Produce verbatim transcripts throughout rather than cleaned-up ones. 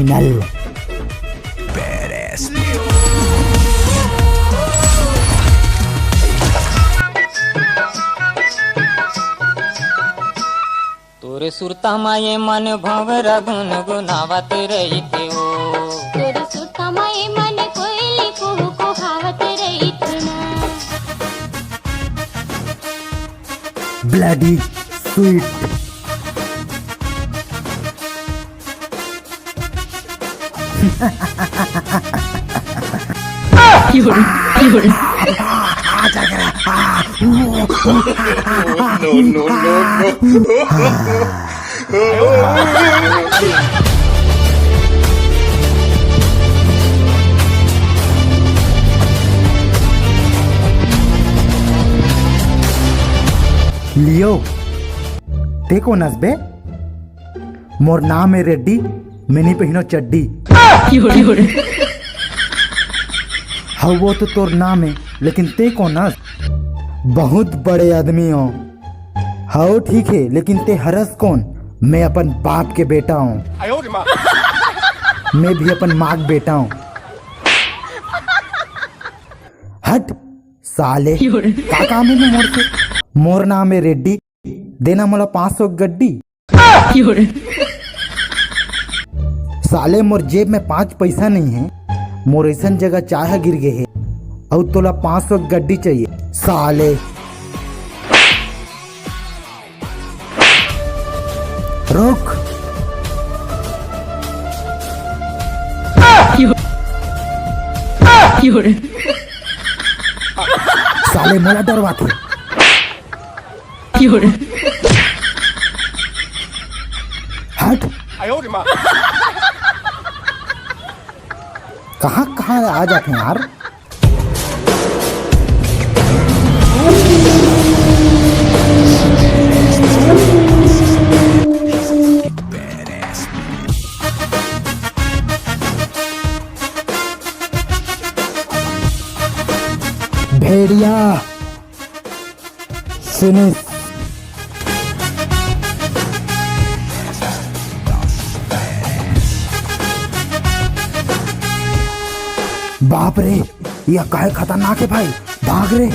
नल। तोरे सुरता म ये मन भंवरा गुनगुनावत रहिथे ओ। तोरे सुरता म ये मन कोयली कुहू कुहावत रहिथे ना। Bloody sweet। लियो, ते कोन अस बे? मोर नाम हे रेड्डी, मैं नी पहिनो चड्डी। हव, वो तो तोर नाम हे, लेकिन ते कोन अस? बहुत बड़े आदमी हो। हव, ठीक हे, लेकिन ते हरस कोन? मैं अपन बाप के बेटा हूँ। मैं भी अपन माँ के बेटा हूँ। हट साले, का काम हे मोर से? मोर नाम हे रेड्डी, देना मोला पाँच सौ गड्डी। साले, मोर जेब में पाँच पैसा नहीं है, मोर ऐसन जगह चाय गिर गए है, अउ तोला पाँच सौ गड्डी चाहिए साले। रुक। साले, मोला डरवाथे। हट। कहाँ कहाँ आ जाते हैं यार। भेड़िया। Finish। बाप रे, ये काय खतरनाक है भाई, भाग रे।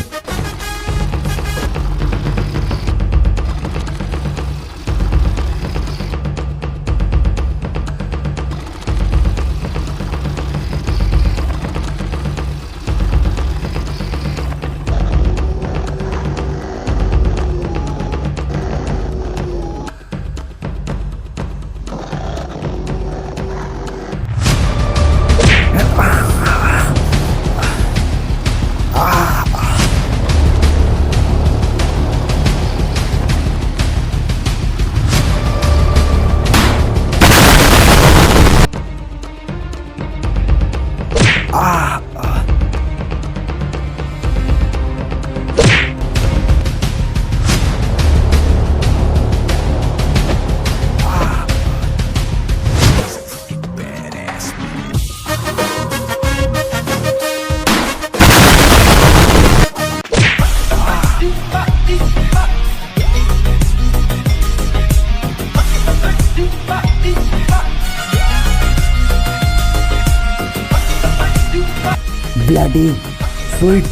Bloody sweet।